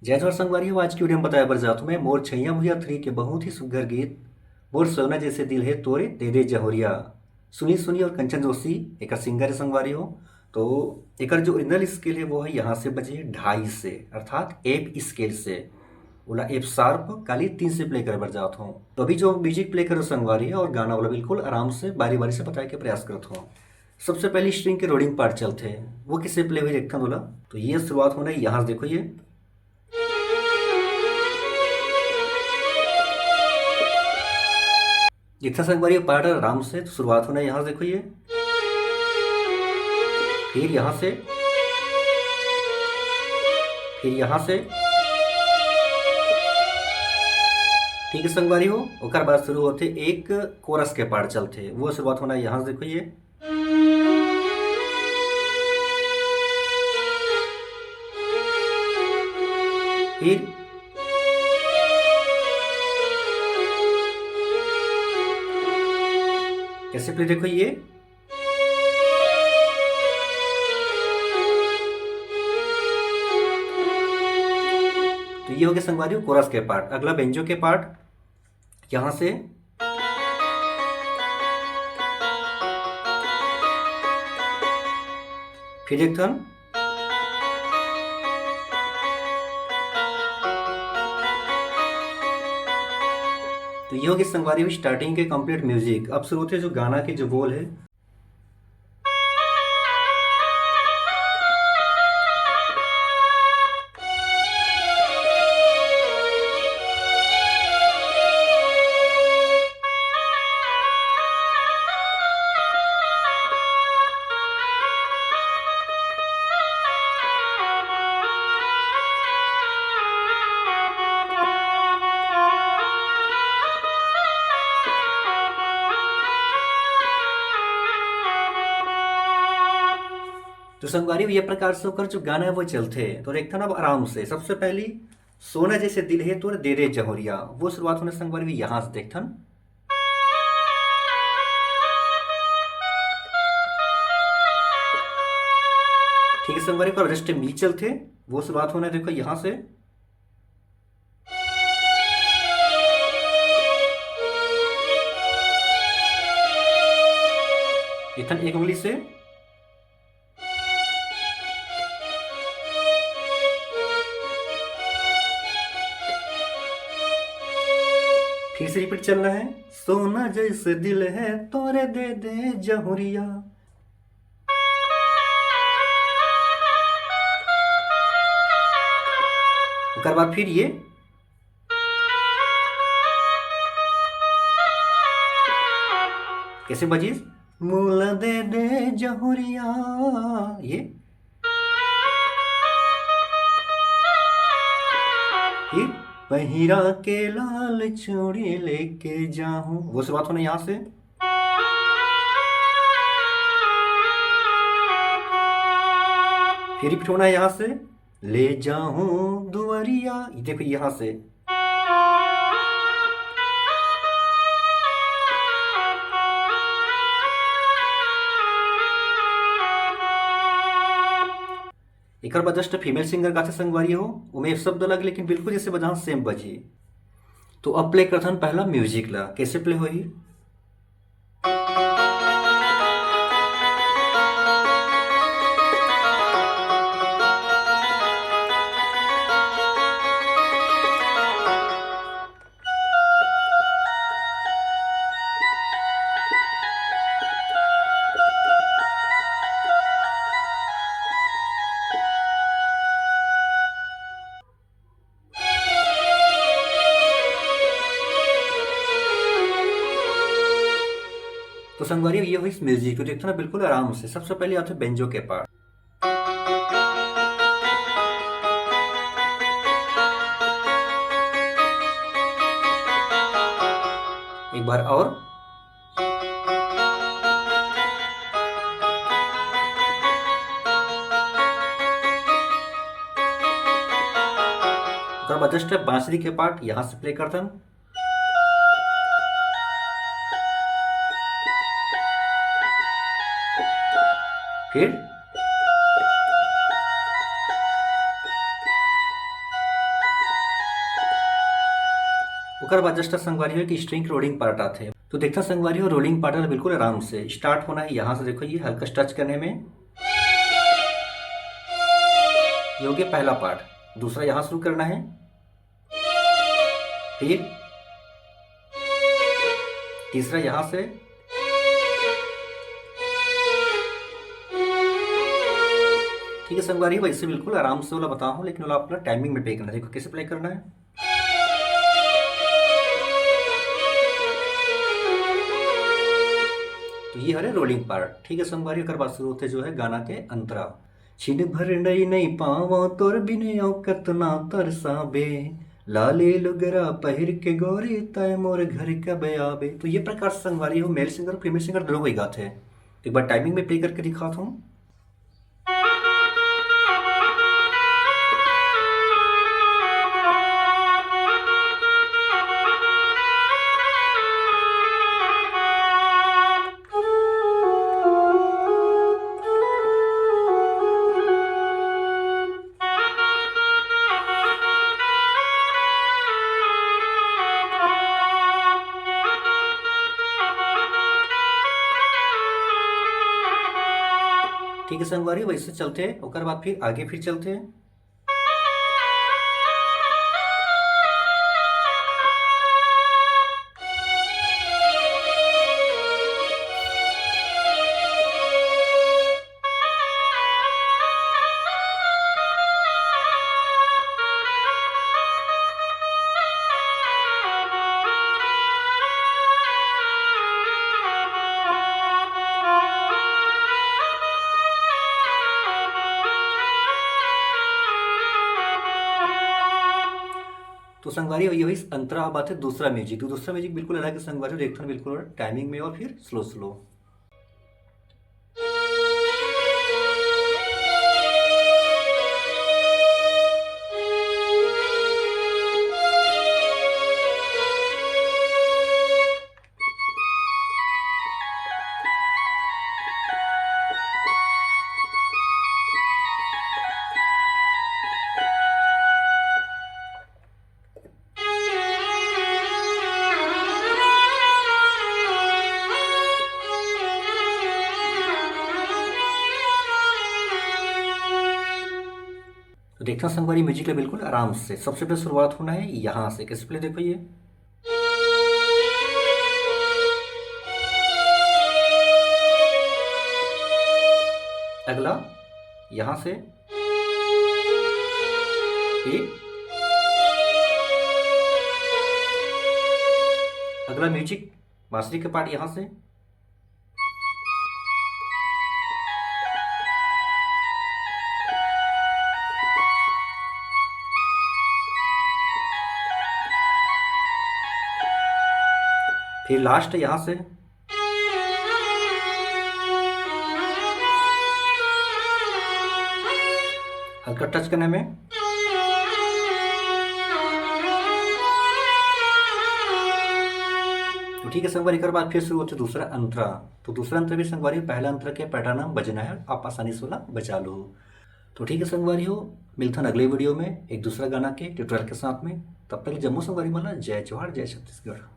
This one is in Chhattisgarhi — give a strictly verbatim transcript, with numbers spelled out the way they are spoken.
जय जोहार संगवारी हो, आज की वीडियो में बताए बर जात हूँ मैं मोर छैया भुइया थ्री के बहुत ही सुघर गीत मोर सोना जैसे दिल है तोरे दे दे जहुरिया। सुनील सोनी और कंचन जोशी एकर सिंगर है संगवारी हो। तो एकर जो ओरिजिनल स्केल है वो है यहाँ से बजे ढाई से, अर्थात एफ स्केल से। ओला एफ शार्प काली तीन से प्ले करे बर जात हूँ। तो अभी जो म्यूजिक प्ले करो संगवारी हो और गाना वाला बिल्कुल आराम से बारी बारी से बताए के प्रयास करत हूँ। सबसे पहले स्ट्रिंग के रोडिंग पार्ट चलथे, वो किसे प्ले हुई देखथन ओला। तो ये शुरुआत होना है यहाँ से, देखो ये। इतना संगवारी पार्ट आराम से, तो शुरुआत होना है यहाँ से, देखो ये। फिर यहाँ से, फिर यहाँ से। ठीक है संगवारी हो, ओकर बाद शुरू होथे एक कोरस के पार्ट चलथे, वो शुरुआत होना है यहाँ से, देखो ये। फिर कैसे प्ले, देखो ये। तो ये हो गया संगवारी कोरस के पार्ट। अगला बेंजो के पार्ट, यहाँ से फिर एक टर्न। तो ये होगी संगवारी हुई स्टार्टिंग के कंप्लीट म्यूजिक। अब शुरू होते जो गाना के जो बोल है। तो संगवारी, ये प्रकार से ओकर जो गाना है वो चलथे। तो देखथन अब आराम से, सबसे पहली सोना जैसे दिल है तोर दे दे जहुरिया, वो शुरुआत होने संगवारी यहाँ से देखथन। ठीक है संगवारी, पर जस्ट मी चलथे, वो शुरुआत होना है, देखो यहाँ से। इथन एक उंगली से। फिर से रिपीट चलना है। सोना जैसे दिल है तोरे दे दे जहुरिया। ओकर बाद फिर ये कैसे बजिस? मोला दे दे जहुरिया, ये। फिर पहिरा के लाल चूड़ी लेके जाहूं, वो शुरुआत होना यहाँ से। फिर रिपीट होना है यहाँ से, ले जाहूं दुआरिया, ये देखो यहाँ से। एकर बाद जस्ट फीमेल सिंगर गाथे संगवारी हो, ओमे शब्द अलग, लेकिन बिल्कुल जैसे बजान सेम बजी। तो अब प्ले करथन पहला म्यूजिक ला, कैसे प्ले होही? तो संगवारी, ये हुई म्यूजिक। तो देखो ना, बिल्कुल आराम से। सबसे पहले आते बेंजो के पार्ट। एक बार और। ओकर बाद जस्ट बांसुरी के पार्ट यहाँ से प्ले करथन। फिर ओकर बाद just संगवारी हो कि स्ट्रिंग के रोलिंग पार्ट आथे। तो देखथन संगवारी हो, रोलिंग पार्ट बिल्कुल आराम से स्टार्ट होना है। यहाँ से देखो, ये हल्का टच करने में, ये हो गया पहला पार्ट। दूसरा यहाँ शुरू करना है, फिर तीसरा यहाँ से, ठीक है संगवारी, वैसे बिल्कुल आराम से वाला बताहूँ, लेकिन वाला अपना टाइमिंग में प्ले करना है। देखो कैसे प्ले करना है। तो ये हरे रोलिंग पार्ट, ठीक है संगवारी। ओकर बाद शुरू होते जो है गाना के अंतरा। छिन भर नई नई पावा तोर बिन औ कतना तरसाबे, लाले लुगरा पहिर के गोरी तय मोर घर कब आबे। तो ये प्रकार से संगवारी हो, मेल सिंगर फीमेल सिंगर दोनों कोई गाते हैं। एक बार टाइमिंग में प्ले करके दिखाता हूँ। ठीक है संगवारी, वैसे चलते हैं, ओकर बाद फिर आगे फिर चलते हैं। तो संगवारी, यही अंतरा बात है दूसरा म्यूजिक। तो दूसरा म्यूजिक बिल्कुल अलग है संगवारी, एक ठन बिल्कुल टाइमिंग में और फिर स्लो स्लो। तो देखना संगवारी, म्यूजिक ला बिल्कुल आराम से, सबसे पहले शुरुआत होना है यहाँ से। कैसे प्ले देखो ये, अगला यहाँ से, ए, अगला म्यूजिक बांसुरी के पार्ट यहाँ से, फिर लास्ट यहाँ से हल्का टच करने में। तो ठीक है संगवारी, एकर बाद फिर शुरू होते दूसरा अंतरा। तो दूसरा अंतरा भी संगवारी पहला अंतरा के पैटर्न में बजना है, आप आसानी से वाला बजा लो। तो ठीक है संगवारी हो, मिलथन अगले वीडियो में एक दूसरा गाना के ट्यूटोरियल के साथ में। तब तक जम्मो संगवारी मन ला जय जोहार, जय छत्तीसगढ़।